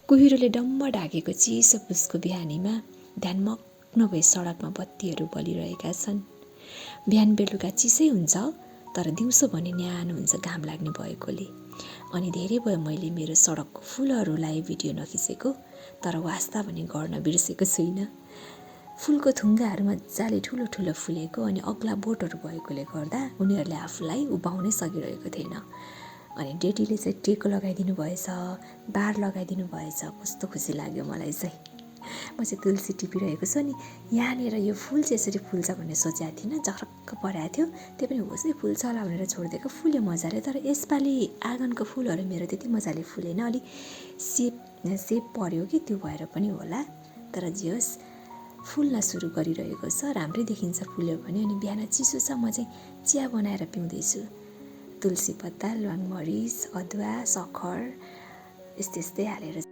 कुहिरोले डम्म ढाकेको चिसो पुसको बिहानीमा ध्यान मग्न भई सडकमा बत्तीहरू बलिरहेका छन्। बिहान बेलुका चिसै हुन्छ, तर दिउँसो भने न्यानो हुन्छ घाम लाग्ने भएकोले। अनि धेरै भयो मैले मेरो सडकको फुलहरूलाई भिडियो नखिचेको, तर वास्ता भने गर्न बिर्सेको छुइनँ। फुलको थुङ्गाहरू मजाले ठुलो ठुलो फुलेको अनि अग्ला बोटहरू भएकोले गर्दा उनीहरूले आफूलाई उभाउनै सकिरहेको थिएन। अनि डेडीले चाहिँ टेको लगाइदिनु भएछ, बार लगाइदिनु भएछ। कस्तो खुसी लाग्यो मलाई चाहिँ। म चाहिँ तुलसी टिपिरहेको छु अनि यहाँनिर यो फुल चाहिँ यसरी फुल्छ भन्ने सोचेको थिइनँ। झर्क्क परेको थियो, त्यो पनि होसै फुल्छ होला भनेर छोडिदिएको, फुल्यो मजाले। तर यसपालि आँगनको फुलहरू मेरो त्यति मजाले फुलेन, अलि सेप पर्यो कि त्यो भएर पनि होला। तर जे होस् फुल्न सुरु गरिरहेको छ, राम्रै देखिन्छ फुल्यो भने। अनि बिहान चिसो छ, म चाहिँ चिया बनाएर पिउँदैछु। तुलसी पत्ता, ल्वाङ मरिच, अदुवा, सक्खर यस्तै हालेर।